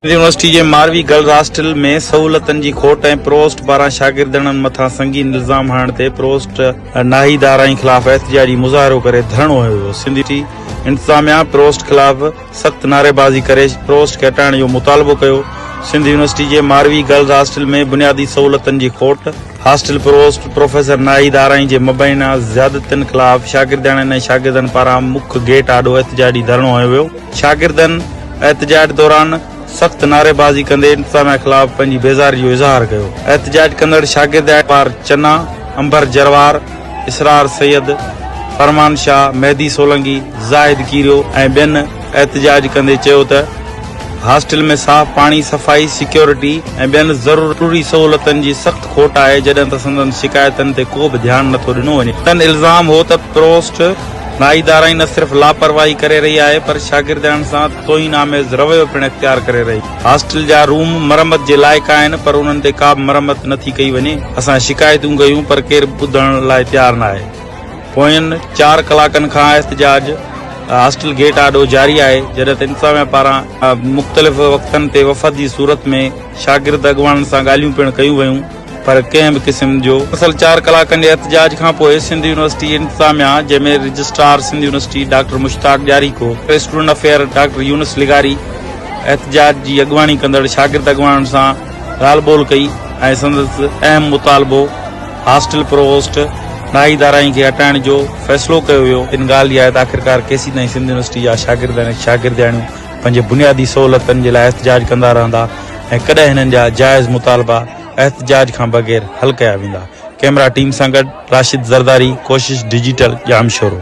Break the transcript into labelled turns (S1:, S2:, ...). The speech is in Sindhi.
S1: سنڌ يونيورسٽي جي ماروي گرلز هاسٽل ۾ سهولتن جي کوٽ ۽ پرووسٽ پاران شاگردياڻين مٿان سنگين الزام هڻڻ تي پرووسٽ ناهيد آرائين خلاف احتجاجي مظاهرو ڪري ڌرڻو هنيو ويو. سنڌ يونيورسٽي انتظاميا پرووسٽ خلاف سخت نعريبازي ڪري پرووسٽ کي هٽائڻ جو مطالبو ڪيو. سنڌ يونيورسٽي جي ماروي گرلز هاسٽل ۾ بنيادي سهولتن جي کوٽ، هاسٽل پرووسٽ پروفيسر ناهيد آرائين جي مبينا زيادتين خلاف شاگردياڻين ۽ شاگردن پاران مک گيٽ آڏو احتجاجي ڌرڻو هنيو ويو. شاگردن احتجاج دوران سخت نعريبازي ڪندي انتظاميا خلاف پنهنجي بيزاري جو اظهار ڪيو. احتجاج ڪندڙ شاگرد اعتبار چنا، عنبر جروار، اسرار سيد، فرمان شاهه، مهدي سولنگي، زاهد ڪيريو ۽ ٻين احتجاج ڪندي چيو ته هاسٽل ۾ صاف پاڻي، صفائي، سيڪيورٽي ۽ ٻين ضروري سهولتن جي سخت کوٽ آهي جڏهن ته سندن شڪايتن تي ڪو به ڌيان نٿو ڏنو وڃي. سندن الزام هو ته پروسٽ نائيدارائي نه صرف لاپرواهي ڪري رهي آهي پر شاگردياڻين سان توهين آميز رويو پڻ اختيار ڪري رهي. هاسٽل جا روم مرمت جي لائق آهن پر انهن تي ڪا به مرمت نه ٿي ڪئي وڃي. اسان شڪايتون ڪيون پر ڪير به ٻڌڻ لاء تيار ناهي. پوين چار ڪلاڪن کان احتجاج هاسٽل گيٽ آڏو جاري آهي جڏهن ته انتظاميا پاران مختلف وقتن تي وفد جي صورت ۾ شاگرد اڳواڻن سان ڳالهيون پڻ ڪيون ويون پر ڪنهن به قسم جو مسلسل چار ڪلاڪن جي احتجاج کان پوء سنڌ يونيورسٽي انتظاميا جنهن ۾ registrar Sindh university doctor Mushtaq Jariko, student affair doctor Younis لغاري احتجاج جي اڳواڻي ڪندڙ شاگرد اڳواڻن سان ڳالهه ٻولهه ڪئي ۽ سندس اهم مطالبو هاسٽل پرووسٽ ناهيد آرائين کي هٽائڻ جو فيصلو ڪيو ويو. ان ڳالهه جي آهي ته آخرڪار ڪيسيتائين سنڌ يونيورسٽي جا شاگرد ۽ شاگردياڻيون پنهنجي بنيادي سهولتن جي لاء احتجاج ڪندا رهندا ۽ ڪڏهن هنن جا جائز مطالبا احتجاج کان بغير حل ڪيا ويندا. ڪئميرا ٽيم سان گڏ راشد زرداري، ڪوشش ڊجيٽل، ڄامشورو.